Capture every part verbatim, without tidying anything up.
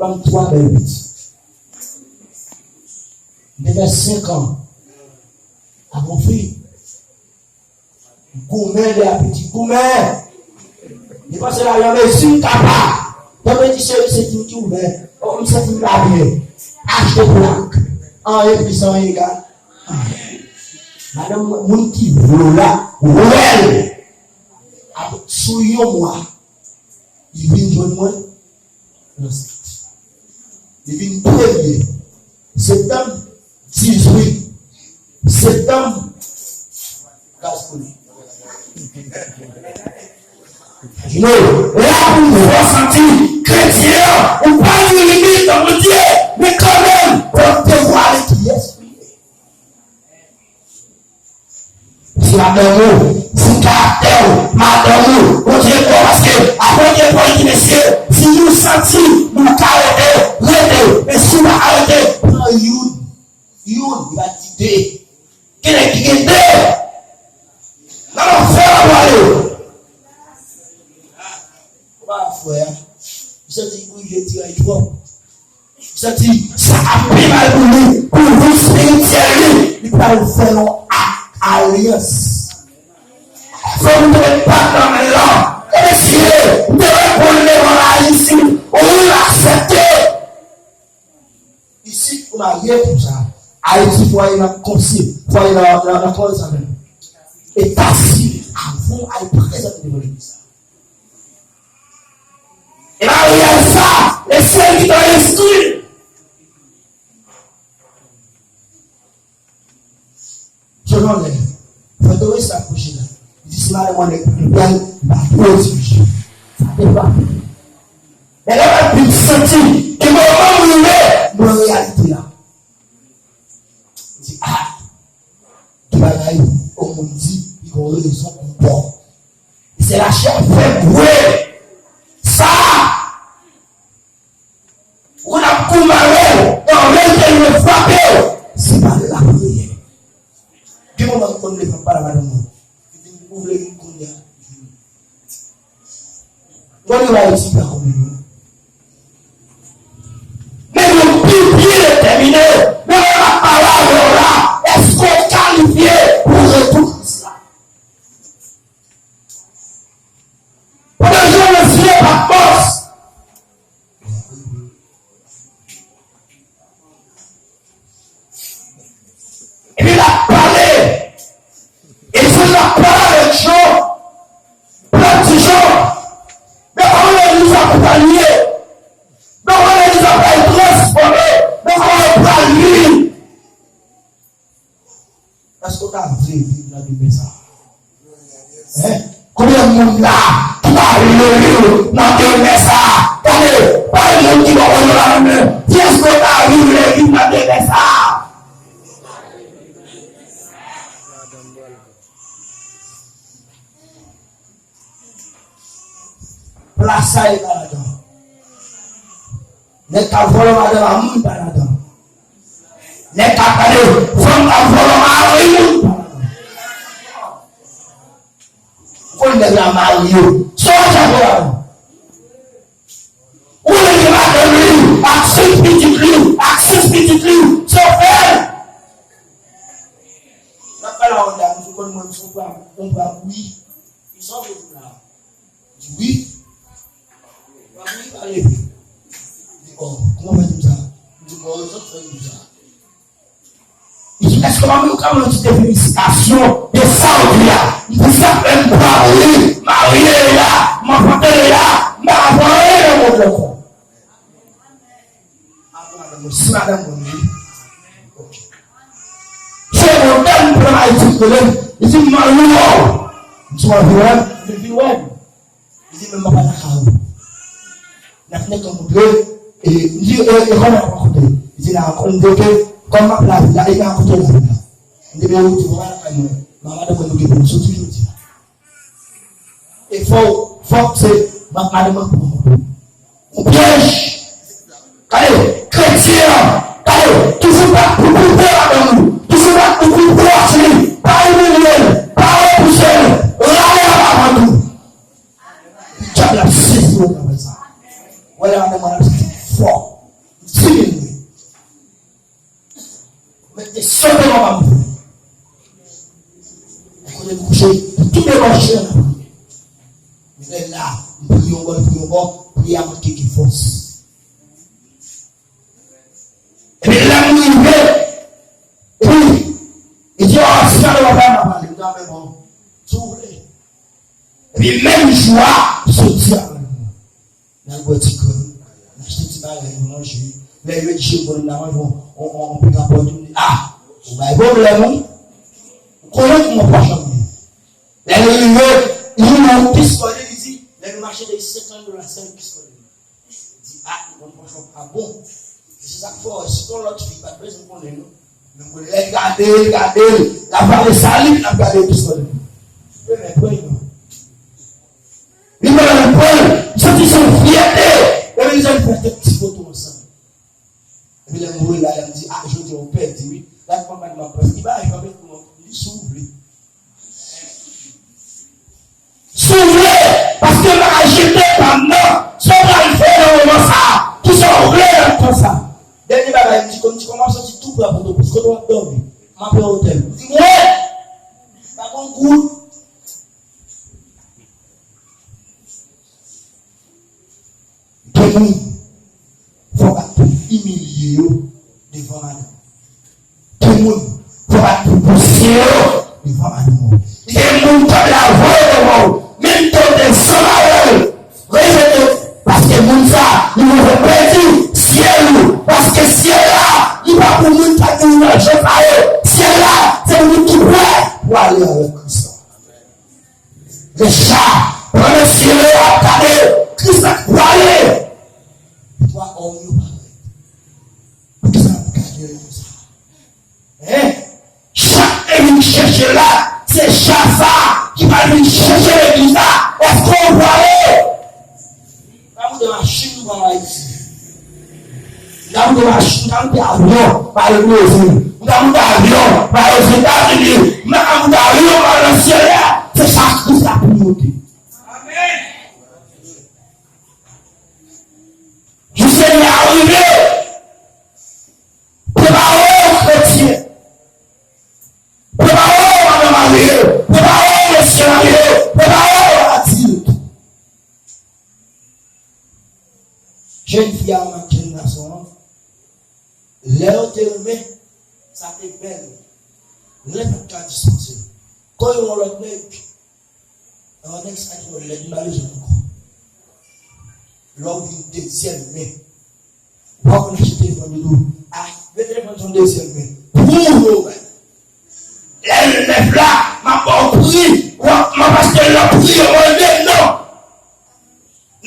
Ban m twa bèl pitit. M te fè senk an ak yon fi. Goumen de a piti, goumen. Li panse la yon mezi m kapab. Lè mwen di seri se di m ki ouvè. Oh, m santi m pa byen. Achte plak. Anyen plis, anyen egal. Madanm mwen, moun ki vle w la, wè l. Ap-, sou yon mwa, li vin jwenn mwen. Li vin premye septanm, dizuit septanm, gaz koule. Yo, la pou n fè w santi kretyen an, ou pa gen limit nan Bondye, men kanmenm, fò w devwale kiyès ou ye. Si madanm ou, si karaktè w, madanm ou, Bondye pran w, paske apre gen pwen ki mesye, si nou santi nou ka rete, rete, men si nou pa ka rete, pran youn, youn, li pa di de. Gen nèg ki gen de. Nan lanfè la pwale. Ou pa frè a. Misye di ou je tiray twòp. Santi sa ap pi mal pou li, pou vi espirityèl li, li pral fè yon ak alyans. Fò nou te met bak nan men l lan. E mesye, m te reponn devan la isit, ou aksepte. Isit, ou marye pou sa. Ayiti, fwaye nan konsi, fwaye nan, nan, nan kòz sa menm. E ta si, avan w al prezante devan legliz sa. E maryaj sa, e sèl ki ta enskri. Selon lè, fò te wè sa kouche la. Li di si madanm mwen nèg pli bèl, li pa twò dirije. Sa te frape. Men lè mwen vin santi ke moman m rive, mwen reyalite la. Li di, ah, gen bagay yon moun di, li gon rezon, gon bò. Se lachè fè m vre. Sa, ou konn ap kou mare w, nan rete l frape w. Se pa lapriyè. Gen moman m konn leve m pale a madanm mwen. Li di m, ou vle vin kounye a? Mwen li wè ti pa konbyen non. Men yon pi byen detèmine, men mwen ap pale avè w la, èske w kalifye pou retou Kris la? Pandan Jan nan zile Patmòs, epi l ap pale. E Jan ap pale avèk Jan, l ap di Jan, men kòman legliz la pral ye? Men kòman legliz la pral transfòme? Men kòman yo pral viv? Èske w ta vle viv nan demen sa a? Hein? Konbyen moun la ki ta vle viv nan demen sa a? Gade, pa gen moun ki bò kote w la menm. Di èske w ta vle viv nan demen sa a? Plas sa e pa ladan. Nèg k ap vòlò madanm a moun pa ladan. Nèg k ap pale fanm k ap vòlò mari moun pa ladan. Ou konn nèg la marye. Sa w ap fè ladan? Ou leve madanm li ak senk pitit li, ak sis pitit li, sa w fè? N ap pale a yon dam, ou konn mwen, m sou pwa, m pwa wi. Li sòti la. Di wi. Papi, pa leve. Di, oh, kòman w fè di m sa? M di, bon, rezon k fè m di w sa. Li di, èske w pa menm ka ban m yon ti definisyon de sa w di a? M di, sa k fè m pa vle marye la, m anfante la, m pa ka fè anyen nan mond la ankò. Apre madanm mwen, si madanm mwen, wi. Ok. Se yon dam m pran Ayiti, m konnen, li di m, "M anvi wè w." M di, "W anvi wè m?" Li di, "Wi." Li di, "Men m pa lakay ou." N ap nèk rankontre, e m di, "E, e kòman n ap rankontre?" Li di, "N a rankontre ke, kòm m ap lavi la, e n a rankontre lavi la." M di, "Men ou di, w pa lakay mwen, men madanm mwen nou gen pou nou soti jodi a." E fò, fòk se ma-, madanm nan pou ou. Yon pyèj. Gade, kretyen an, gade, toujou bat pou pwouve madanm ou. Toujou bat pou pwouve pwòch li. Pa imilye l, pa repouse l, rale anba vant ou. Dyab la ap sezi w nan sa. Wè lè madanm ou ap sezi fò. pa m vle. Kote m kouche, m tou debòche nan priyè. Men lè la, m priye yon bò, m priye yon bò, priyè a manke gen fòs. Epi lè m rive, epi, li di, "Ò, si sa nou pa fè, m pa pale." M di, "A, men bon, si w vle." Epi menm jou a, soti avè m. N al bwè ti krèm, n achte ti bagay, nou manje. Lè yo di, "Bon, n a manje yon, yon, yon, yon pika pòt," m di, "A, ou bay pwoblèm, wi." Ou konnen kòman pòch lan ye. Lè nou rive, li ban nou piskòde, li di, "Lè nou mache de senkant dola, sèl piskòde." Di, "A, nou konn pòch lan pa bon." Se sa k fè w wè, si t yon lòt fi, pa t bezwen konnen, non. Men mwen, lè l gade l, gade l, l ap pale sali, l ap gade piskòde. Li renmen pran l, non. Li renmen pran l, li santi se yon fyète. Epi li di, "Ann fè kèk ti foto ansanm." Epi lè m voye l la, lè m di, "A, jodi a ou pèdi, wi." Gad kòman madanm nan pran. Li pa janm pran, li si w vle. Si w vle, paske m a jete pa m nan, sa w pral fè nan moman sa a, kisa w vle nan tan sa a? Dènye bagay, m di, konn di kòman w santi tou prè a Pòtoprens, kote w ap dòmi? M ap nan otèl. Ou di, "Mwen, pa gon goud." Gen moun, fò w pa tou imilye yo devan madanm. Gen moun, fò w pa tou pouse yo devan madanm ou. Gen moun k ap lave yo devan w, menm ke w te zanm avè l, rejete, paske moun sa, li bezwen pèdi syèl ou, paske syèl la, li pa pou moun k ap viv nan jan sa yo. Syèl la, se pou moun ki prè pou ale avèk Kris la. Lè cha, pandan syèl yo ap gade, Kris la prale. Twa òm yo parèt. Poukisa n ap gade yo konsa? Hein? Cha k te vin chèche l la, se cha sa ki pral vin chèche legliz la. Èske w prale? Pa moute machin nou pran Ayiti. M ta moute machin, m ta moute avyon, m ale Brezil. M ta moute avyon, m ale Ozetazini. M ta moute avyon, m ale nan syèl la. Se sa Kris la pou moute. Jou Senyè a rive. Prepare w, kretyen. Prepare w, madanm marye. Prepare w, mesye marye. Prepare w, adilt. Jèn fi a ak jèn gason an, lè yo te renmen, sa te bèl. Lè pa t ka dispanse. Kon yon lòt nèg, yon nèg sa ki wè lè li pa bezwen ankò. Lè w vin dezyèm men, w ap konn achte telefòn yo tou. A, men telefòn se yon dezyèm men. Pou yo bay. Lè l nèf la, m ap ba w pri, w ap, m ap achte l nan pri yo mande m non.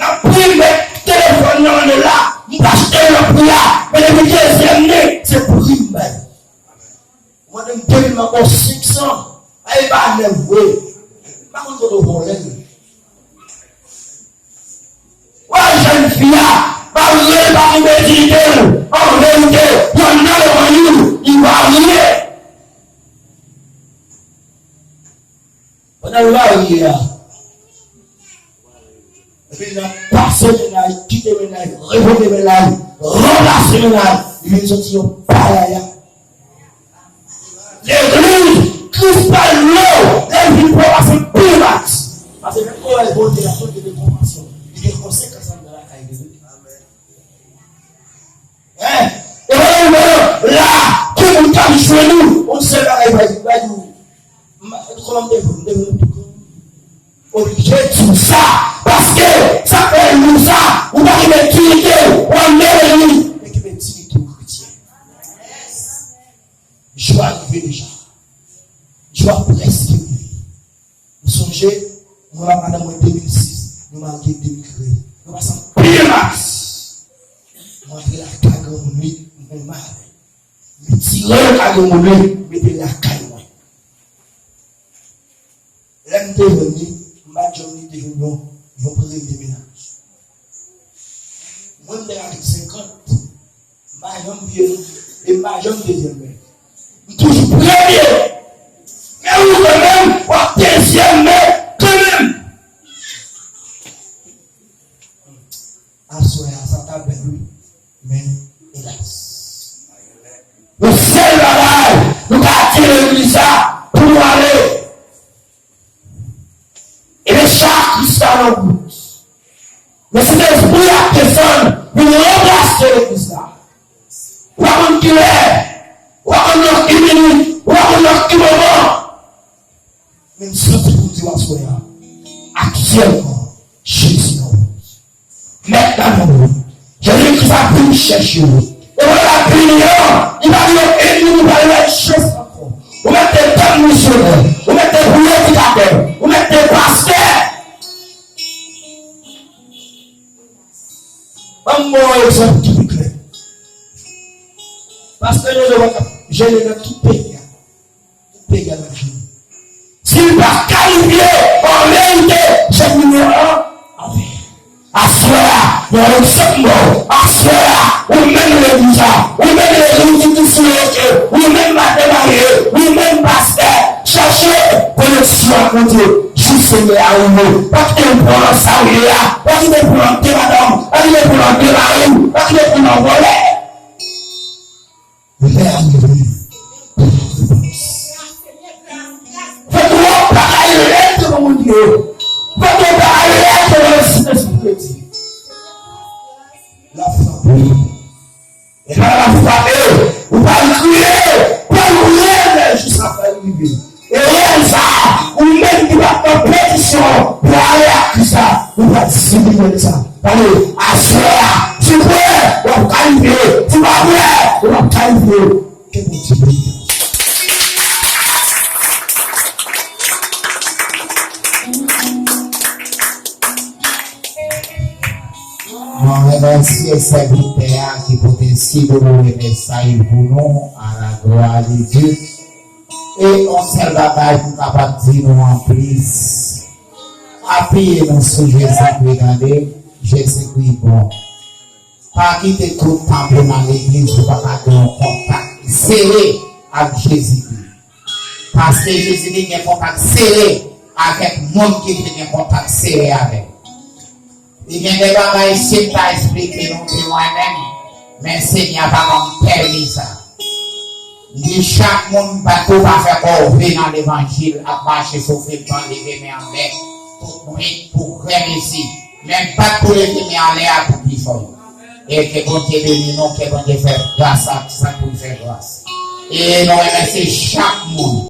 Nan pri m met telefòn nan nan la, m pa achte l nan pri a, men depi dezyèm ne, se pri m bay. Ou mande m de mil, m ap ba w senk san. A, e pa nèf vre. M pa konn kote w vòlè l. Wè jèn fi a, malgre l pa gen dignite l, an verite, y a nan levanjil, li varye. Pandan l varye a, epi l nan pase mennaj, kite mennaj, revoke mennaj, ranplase mennaj, li vin soti yon payaya. Legliz, Kris pral lè w, lè l vin pou w pase pi max. Pase menm kòrèy Bondye a, Bondye gen konpasyon. Li gen konsekans anndan lakay li wi. Hein? E pa yon moun la, ki moun k ap jwenn ou, yon sèl bagay pa di, pa di ou. M, kòman m te vle, m te vle. Oblije di w sa, paske sa fè nou sa, ou pa gen dignite, ou ap mele li. Men ki gen dignite w kretyen. Jou a rive deja. Jou a prèske rive. M sonje, mwen ak madanm mwen de mil sis, nou marye de mil trèz. Nou pase anpil mas. Mwen antre lakay granmoun li, mwen mal. Li tire yo ka gen moun li, mete l lakay mwen. Lè m te jwenn li, m pa t janm li te jwenn yon, yon premye mennaj. Mwen, m te ka gen senkant, m pa janm vye non, e m pa janm dezyèm men. M toujou premye. Men ou kanmenm, w ap dezyèm men kanmenm. Aswè a, sa ta bèl wi. Men, elas. Yon sèl bagay nou ka deja Kris la nan wout. Men Sentespri a ap desann vin ranplase legliz la. Ou pa konn kilè, ou pa konn nan ki minit, ou pa konn nan ki moman. Men m santi pou di w aswè a, aktyèlman, Jezi nan wout. Mèt la nan wout. Jezi Kris ap vin chèche w. E lè l ap vini an, li pa gen yon minit ou pral wè chans ankò. Ou mèt te tann misyonè, ou mèt te predikatè, ou mèt te pastè. Ban m ba w yon egzanp ki pi klè. Pastè Jojo pa t ap jene nan tout peyi a. Tout peyi a t ap jene. Si l pa kalifye, an verite, jèn nimewo an, anfen. Aswè a, yon egzanp m ba w. Aswè a, ou menm legliz la, ou menm legliz ki sou yo, ou menm madanm marye, ou menm pastè, chèche koneksyon ak Bondye. Jou Senyè a rive. Pa kite l pran nan sa w ye a. Pa kite l pran nan de madanm. Pa kite l pran nan de mari. Pa kite l pran nan vòlè. Lè a rive pou repons. Fè twòp bagay lèd devan Bondye. Fè twòp bagay lèd devan Lespri de Dye. L ap frape. E pandan l ap frape, ou pral kriye, pral kriye, men jis apre l rive. E lè sa, ou menm ki pa t nan pozisyon pou ale ak Kris la, ou pral sibi menm sa. Gade, aswè a, si w prè, w ap kalifye. Si w pa prè, w p ap kalifye. Ke Bondye beni w. Mwen remèsye sèvitè a ki pote si doulore mesaj pou nou, à la gloire de Dieu. E yon sèl bagay pou m kapab di nou anplis, apiye nou sou Jezikri, tande, Jezikri bon. Pa kite tout tan pou nan legliz, ou pa ka gen yon kontak sere ak Jezikri. Paske Jezikri gen kontak sere avèk moun ki vle gen kontak sere avè l. Li gen de bagay, si m ta esplike nou, se mwen menm, men Senyè a pa ban m pèmi sa. M di chak moun, bat pou pa fè kòve nan levanjil, ap mache sou fil tan, leve men anlè. Tout nwit pou grèmesi. Men bat pou leve men anlè a pou pi fò. E ke Bondye beni nou, ke Bondye fè gras ak sa pou l fè gras. E nou remèsye chak moun.